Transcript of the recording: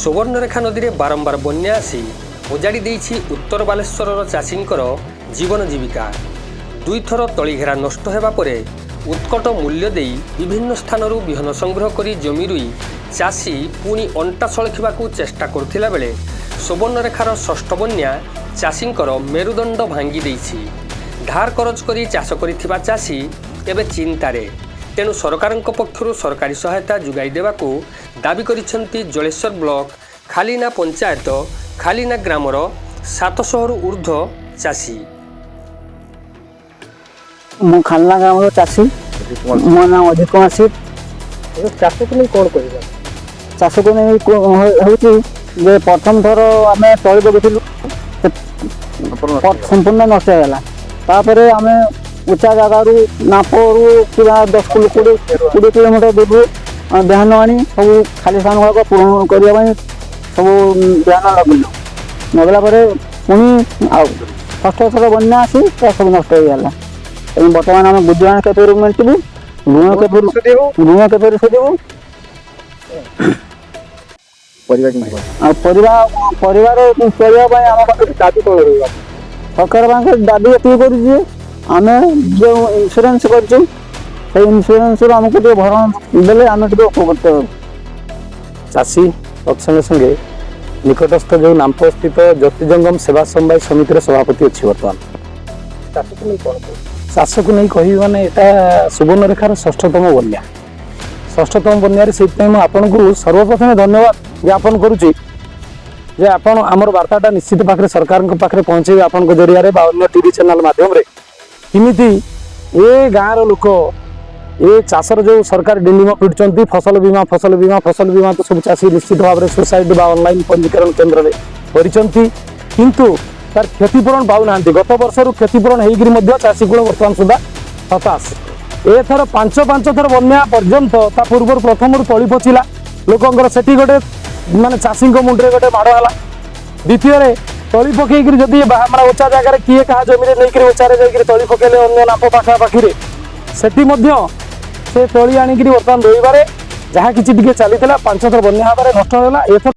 ସୁବର୍ଣ୍ଣରେଖା ନଦୀରେ ବାରମ୍ବାର ବନ୍ୟା ଆସି ଉଜାଡ଼ି ଦେଇଛି ଉତ୍ତର ବାଲେଶ୍ୱରର ଚାଷୀଙ୍କର ଜୀବନ ଜୀବିକା। ଦୁଇଥର ତଳିଘେରା ନଷ୍ଟ ହେବା ପରେ ଉତ୍କଟ ମୂଲ୍ୟ ଦେଇ ବିଭିନ୍ନ ସ୍ଥାନରୁ ବିହନ ସଂଗ୍ରହ କରି ଜମି ରୋଇ ଚାଷୀ ପୁଣି ଅଣ୍ଟା ସଳଖିବାକୁ ଚେଷ୍ଟା କରୁଥିଲା ବେଳେ ସୁବର୍ଣ୍ଣରେଖାର ଷଷ୍ଠ ବନ୍ୟା ଚାଷୀଙ୍କର ମେରୁଦଣ୍ଡ ଭାଙ୍ଗି ଦେଇଛି। ଧାର କରଜ କରି ଚାଷ କରିଥିବା ଚାଷୀ ଏବେ ଚିନ୍ତାରେ। ତେଣୁ ସରକାରଙ୍କ ପକ୍ଷରୁ ସରକାରୀ ସହାୟତା ଯୋଗାଇ ଦେବାକୁ ଦାବି କରିଛନ୍ତି ଜଳେଶ୍ୱର ବ୍ଲକ ଖାଲିନା ପଞ୍ଚାୟତ ଖାଲିନା ଗ୍ରାମର 700ରୁ ଉର୍ଦ୍ଧ୍ୱ ଚାଷୀ। ମୁଁ ଖାଲନା ଗ୍ରାମର ଚାଷୀ। ମୋ ନାଁ ଅଜିତ କୁମାର ସିଟ୍। ଚାଷକୁ ନେଇ କ'ଣ କହିବା? ଚାଷକୁ ନେଇ ହେଉଛି ଯେ ପ୍ରଥମ ଥର ଆମେ ତଳି ପକେଇଥିଲୁ, ସମ୍ପୂର୍ଣ୍ଣ ନଷ୍ଟ ହେଇଗଲା। ତାପରେ ଆମେ ଉଚ୍ଚା ଜାଗାରୁ, ନାପରୁ କିମ୍ବା 10 କିଲୋ 20 କିଲୋମିଟର ଦୂରରୁ ଆମେ ବିହନ ଆଣି ସବୁ ଖାଲି ସ୍ଥାନ ଗୁଡ଼ାକ ପୂରଣ କରିବା ପାଇଁ ସବୁ ବିହନ ଲଗେଇଲୁ। ଲଗେଇଲା ପରେ ପୁଣି ଆଉ ଷଷ୍ଠ ଥର ବନ୍ୟା ଆସି ପୁରା ସବୁ ନଷ୍ଟ ହେଇଗଲା। ତେଣୁ ବର୍ତ୍ତମାନ ଆମେ ବୁଝିବା କେପରି ମେଣ୍ଟିବୁ, ଋଣ କେପରି ସୁଝିବୁ? ପରିବା କେମିତି କଣ? ଆଉ ପରିବାର ଚଳିବା ପାଇଁ ଆମ ପାଖରେ ଦାବି କଣ ରହିବ? ସରକାର ପାଖରେ ଦାବି ଏତିକି କରୁଛୁ ଯେ ଆମେ ଯେଉଁ ଇନ୍ସୁରାନ୍ସ କରିଛୁ, ସେଇ ଇନ୍ସୁରାନ୍ସରୁ ଆମକୁ ଟିକେ ଭରଣ ଦେଲେ ଆମେ ଟିକେ ଉପକୃତ ହେବୁ। ଚାଷୀ ତତ୍ସଙ୍ଗେ ସଙ୍ଗେ ନିକଟସ୍ଥ ଯେଉଁ ନାମ୍ପସ୍ଥିତ ଜ୍ୟୋତିଜଙ୍ଗମ ସେବା ସମବାୟ ସମିତିର ସଭାପତି ଅଛି ବର୍ତ୍ତମାନ। ଚାଷକୁ ନେଇ କଣ କହିବ? ଚାଷକୁ ନେଇ କହିବି ମାନେ ଏଇଟା ସୁବର୍ଣ୍ଣରେଖାର ଷଷ୍ଠତମ ବନ୍ୟା। ଷଷ୍ଠତମ ବନ୍ୟାରେ ସେଇଥିପାଇଁ ମୁଁ ଆପଣଙ୍କୁ ସର୍ବପ୍ରଥମେ ଧନ୍ୟବାଦ ଜ୍ଞାପନ କରୁଛି ଯେ ଆପଣ ଆମର ବାର୍ତ୍ତାଟା ନିଶ୍ଚିତ ପାଖରେ ସରକାରଙ୍କ ପାଖରେ ପହଞ୍ଚେଇବେ ଆପଣଙ୍କ ଜରିଆରେ ବା ଅନ୍ୟ ଟିଭି ଚ୍ୟାନେଲ ମାଧ୍ୟମରେ। କେମିତି ଏ ଗାଁର ଲୋକ ଏ ଚାଷର ଯେଉଁ ସରକାର ଡିଣ୍ଡିମ ପିଟୁଛନ୍ତି, ଫସଲ ବୀମା, ଫସଲ ବୀମା, ଫସଲ ବୀମା, ତ ସବୁ ଚାଷୀ ନିଶ୍ଚିତ ଭାବରେ ସୋସାଇଟି ବା ଅନଲାଇନ୍ ପଞ୍ଜୀକରଣ କେନ୍ଦ୍ରରେ କରିଛନ୍ତି, କିନ୍ତୁ ତାର କ୍ଷତିପୂରଣ ପାଉନାହାନ୍ତି। ଗତ ବର୍ଷରୁ କ୍ଷତିପୂରଣ ହେଇକିରି ମଧ୍ୟ ଚାଷୀ କୂଳ ବର୍ତ୍ତମାନ ସୁଦ୍ଧା ହତାଶ। ଏଥର ପାଞ୍ଚ ପାଞ୍ଚ ଥର ବନ୍ୟା ପର୍ଯ୍ୟନ୍ତ, ତା ପୂର୍ବରୁ ପ୍ରଥମରୁ ତଳି ପଚିଲା ଲୋକଙ୍କର, ସେଠି ଗୋଟେ ମାନେ ଚାଷୀଙ୍କ ମୁଣ୍ଡରେ ଗୋଟେ ମାଡ଼ ହେଲା। ଦ୍ୱିତୀୟରେ ତଳି ପକେଇକିରି ଯଦି ମାନେ ଉଚ୍ଚା ଜାଗାରେ କିଏ କାହା ଜମିରେ ନେଇକିରି ଉଚ୍ଚାରେ ଯାଇକିରି ତଳି ପକେଇଲେ ଅନ୍ୟ ନାପ ପାଖାପାଖିରେ, ସେଠି ମଧ୍ୟ ସେ ତଳି ଆଣିକିରି ବର୍ତ୍ତମାନ ରୋଇବାରେ ଯାହା କିଛି ଟିକେ ଚାଲିଥିଲା, ପାଞ୍ଚ ଥର ବନ୍ୟା ହେବାରେ ନଷ୍ଟ ହେଲା ଏଥର।